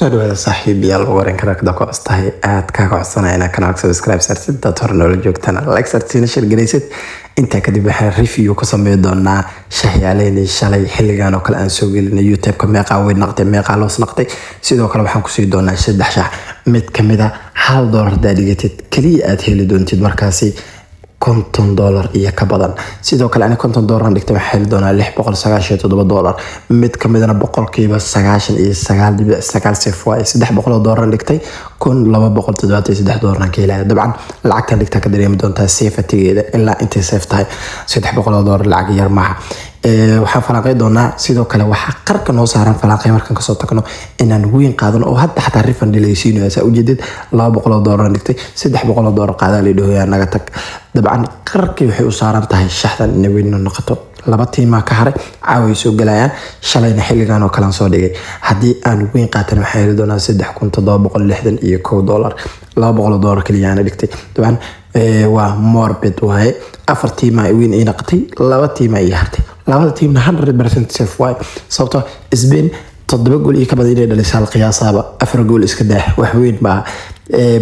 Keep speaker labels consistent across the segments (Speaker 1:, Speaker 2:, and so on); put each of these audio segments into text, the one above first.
Speaker 1: Soo dhawaada saaxiibayaal, waran kanaalka ku costahay aad kaaga codsanaya inaad kanaalka subscribe saartid, dad hore noola joogtana like saartid, share garaysid. Intaa kadib waxaan review ku sameyn doonaa shaxyaaleyni shalay xilligan oo kale aan soo gelinay YouTube-ka, meeqaa weyn naqtay, meeqaa loos naqtay. Sidoo kale waxaan kusii doonaa saddex shax, mid kamid a $1 hadaa dhigatid kaliya aad heli doontid markaasi $50 iyo ka badan. Sidoo kale ani $50 dhigtay, waxaan heli doonaa $697. Mid kamidana 99.99% safe waaye, $300 dhigtay, $1,273 ka helaya. Dabcan lacagtan dhigtaa ka dareemi doontaa safetygeeda ilaa intay safe tahay. $300 lacag yar maaha. Waxaan falanqey doonaa sidoo kale, waxaa qarka noo saaran falanqey markaan kasoo tagno inaan weyn qaadano oo hadda xataa refund laysiinayo. Saa ujeedid, $200 dhigtay, $300 qaadaa la dhahoyaa, naga tag. Dabcan qarkii waxay u saaran tahay shaxdan inay weyn noqoto. Laba tiimaa ka haray, caaway soo galayaan. Shalayna xilligan oo kalean soo dhigay. Haddii aan weyn qaatan waxaan heli doonaa $3,761, $200 kaliya aana dhigtay. Dabcan waa morbid waaye. Afar tiimaa weyn ii naqatay, laba tiimaa ii hartay. Labada tiimna 100% safe waaye, sababtoo Spain toddoba gool iyo ka badan inay dhalisaa la qiyaasaaba, afar gool iska daa, wax weyn baa.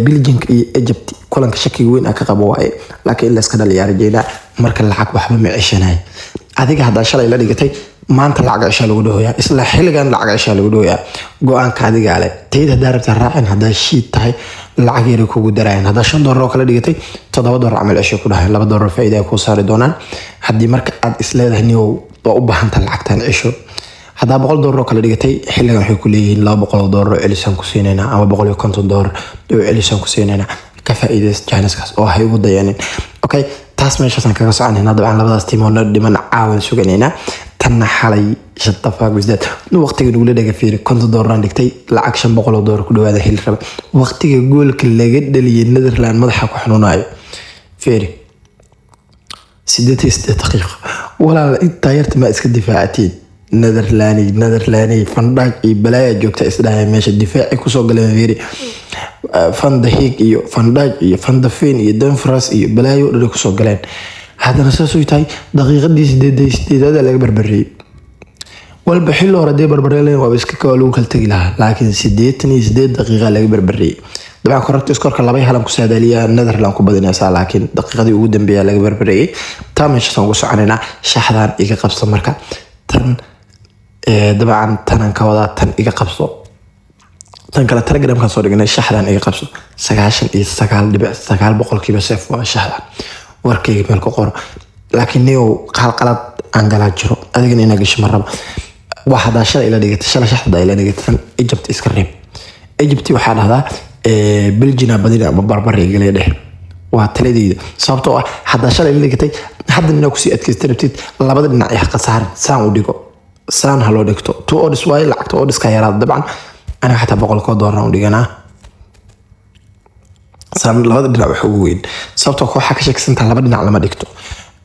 Speaker 1: Belgiumka iyo Egypt kulanka shakiga weyn ka qabo waaye, laakiin in la iska dhaliyaa rajeynaa. Marka lacag waxba ma ceshanay. Adiga haddaa shalay la dhigatay, maanta lacag ceshaa lagu dhahoyaa, isla xilligan lacag ceshaa lagu dhahoyaa. Go-aanka adigaa leh. Tayd haddaa rabtaa raacin, haddaa shiid tahay lacag yaray kugu darayaan. Haddaa $5 oo kale dhigatay, $7 camal ceshay ku dhahay, $2 faa'iida ay kuu saari doonaan. Haddii marka aad isleedahay niyow waa u baahanta lacagtan cesho, haddaa $100 oo kale dhigatay, xilligan waxay ku leeyihiin $200 oo celisaan ku siinaynaa ama $150 oo celisaan ku siinaynaa. Ka faa'iidaysta jaaniskaas oo hay ugu dayanin. Okay, taas meeshaasaan kaga soconaynaa. Dabcan labadaas tiim oo na dhiman caawan suganaynaa. Tanna xalay shatafaagwisdaad waqtiga nugula dhaga fiiri, $50 dhigtay, lacag $500 ku dhawaada heli raba. Waqtiga goolka laga dhaliyay Netherland madaxa ku xanuunayo fiiri, 88 daqiiqo. Walaal, intaa yarta ma iska difaacatiin? Netherlani, Netherlani, Van Dijk iyo balaaya joogta isdhahay meesha difaaci kusoo galeen. Fiiri, Van de Beek iyo Van Dijk iyo Van de Ven iyo Dumfries iyo balaayo dhan kusoo galeen. Haddana saasay tahay, daqiiqadii 88aad laga barbareeyey. Walba xilli hore hadii barbareeleen waaba iska lagu kala tegi lahaa, laakiin 88 daqiiqa laga barbareeyey. Dabcan correct scoreka 2-1 ku saadaaliya, Netherland ku badinaysaa, laakiin daqiiqadii ugu dambeeya laga barbareeyey. Taa meeshaasaan ugu soconaynaa. Shaxdan iga qabso marka tan, dabcan tanan ka wadaa, tan iga qabso. Tan kale Telegramkan soo dhignay. Shaxdan iga qabso, 99.9% safe waa shaxdan. Warkayga meel ku qoro, laakiin niyow qalqalad aan galaa jiro, adigana inaa gasho ma rabo. Waa hadaa shalay ila dhigatay, shalay shaxda ila dhigatay, tan Egypt iska reeb. Egypt waxaa dhahdaa Belgium badina ama barbar igale dheh, waa taladeyda. Sababtoo ah haddaa shalay ila dhigatay, hadda inaa kusii adkaysta rabtid, labada dhinac ay khasaaran saan u dhigo, saan ha loo dhigto. Two odds waaye, lacagta oddska yaraada. Dabcan aniga xataa boqolkoo doolar u dhiganaa saan labada dhinac wax ugu weyn, sababtoo kooxa ka shakisantaa laba dhinac lama dhigto.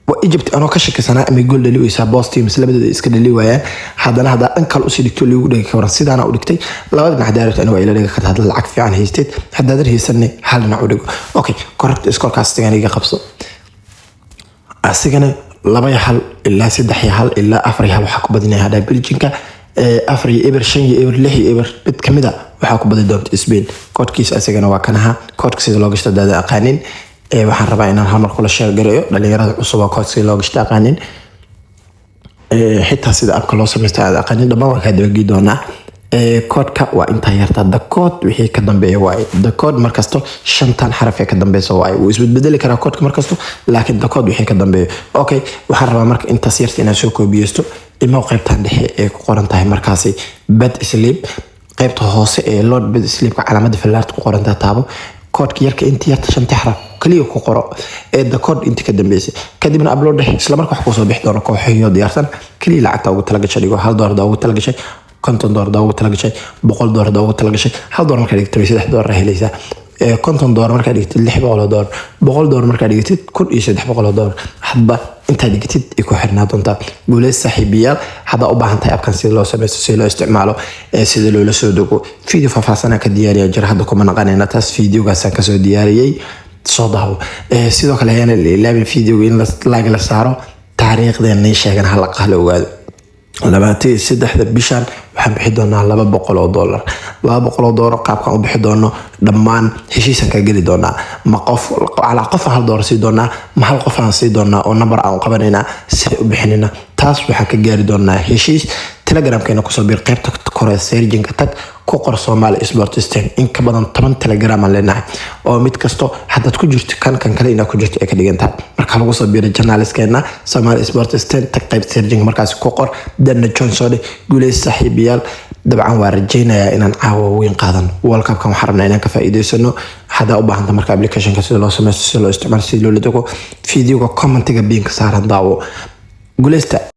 Speaker 1: Waa Egypt anoo ka shakisanaa ama gool dhali weysaa, both teams labadooda iska dhali waayaan. Haddana haddaa dhan kale usii dhigto liigu dhigi ka waran? Sidaana u dhigtay labada dhinac daarabta, aniga waa ila dhigi karta hadda lacag fiican haysteed. Haddaadan haysanne, hal dhinac u dhigo. Okay, correct scorekaas sigan iga qabso. Asigana 2-1 ilaa 3-1 ilaa 4-1 waxaa ku badinaya hadhaa Belgiumka. 4-0, 5-0, 6-0, mid kamid a waxaa ku badi doonta Spain. Koodkiisa asigana waa kan ahaa. Koodka sida loo gashto hadaada aqaanin, waxaan rabaa inaan hal mar kula share gareeyo dhalinyarada cusub oo koodka sida loo gashto aqaanin, xitaa sida appka loo sameysta aad aqaanin. Dhammaan waa kaa dabagii doonaa. Koodka waa intaa yarta, the code wixii ka dambeeya waaye. The code markasto shantan xaraf ee ka dambeysa waaye. Wuu isbedbedeli karaa koodka markasto, laakiin the code wixii ka dambeeya. Okay, waxaan rabaa marka intaas yarta inaad soo koobiyeysto. Imo qaybtan dhexe ee ku qoran tahay markaasi bet slip, qaybta hoose ee load bet slipka calaamada fallaarta ku qorantahay taabo. Koodka yarka inta yarta shanti xaraf kaliya ku qoro ee the code inta ka dambeysay, kadibna upload dheh. Isla marka wax kusoo bixi doono kooxahiyo diyaarsan. Kaliya lacagta ugu talagashay dhigo. $1 ugu talagashay, $50 ugu talagashay, $100 ugu talagashay. $1 markaa dhigtay, $3 helaysaa. $50 markaa dhigtid, $600. $100 markaa dhigtid, $1,300. Hadba intaa dhigatid ay ku xirnaa doontaa. Guuleys saaxiibayaal. Haddaa u baahan tahay appkan sida loo sameysto, sida loo isticmaalo, sida loola soo dego, video faahfaahsanaa ka diyaariya jira. Hadda kuma naqanayna taas, videogaasaan kasoo diyaariyey, soo daawo. Sidoo kale ayaana la ilaabin videoga in like la saaro, taariikhdeena sheegan hala ogaado. 23-da bishan waxaan bixi doonaa $200. $200 qaabkaan u bixi doono dhammaan heshiisan kaa geli doonaa. Ma qof calaa qof aan $1 sii doonaa, ma hal qof aan sii doonaa oo number aan u qabanaynaa, sida u bixinina, taas waxaan ka gaari doonaa heshiis. Telegramkeena kusoo biir. Qaybta kore searchinka tag, ku qor Somali Sports 10. In ka badan 10 Telegram aan leenahay, oo mid kasto haddaad ku jirto kan kale inaad ku jirto ay ka dhigan tahay. Marka lagu soo biiray channelskeena Somali Sports 10, tag qayb searchinka, markaas ku qor, danna join soo dheh. Guuleys, saaxiibayaal. Dabcan waa rajaynayaa inaan caawa weyn qaadan World Cupkan. Waxaan rabnaa inaan ka faa'iidaysano. Haddaa u baahanta marka applicationka sida loo sameysto, sida loo isticmaalo, sida loola dego, videoga commentiga pinka saaran daawo. Guuleysta.